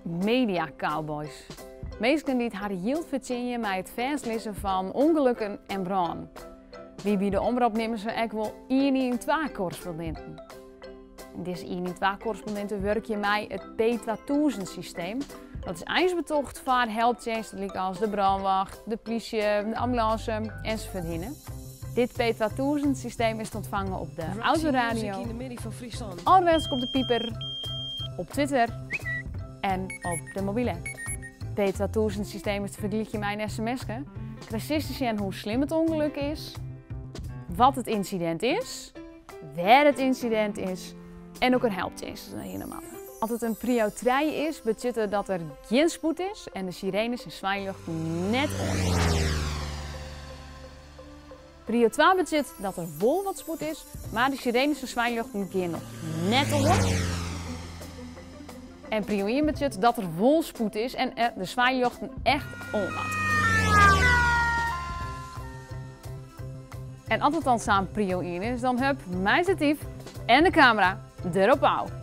Media cowboys. Minsken dy't har jild fertsjinje mei it fêstlizzen fan ûngelukken en brânen. Wy by de Omrop neame se ek wol ien-ien-twa-korrespondinten. Dizze ien-ien-twa-korrespondinten wurkje mei it P2000 systeem. Dat is eins betocht foar helptsjinsten lykas de brânwacht, de plysje, de ambulânse ensafuorthinne. Dit P2000 systeem is te ûntfangen op de autoradio, âlderwetsk op de piper, op Twitter en op de mobile app. P2000 systeem is te fergelykjen mei in sms-ke. Krijst te sjen hoe slim it ûngelok is, wat it ynsidint is, wêr it ynsidint is en hokker helptsjinsten der hinne moatte. As it in prio trije is, betsjut it dat der gjin spoed is en de sirenes en swaailjochten net oan binne. Prio twa betsjut dat der wol wat spoed is, mar de sirenes en swaailjochten gean noch net oan. En prio ien betsjut dat der wol spoed is en de swaailjochten echt oan moatte. En as it dan sa'n prio ien is, dan hup, mei statyf en de kamera derop ôf.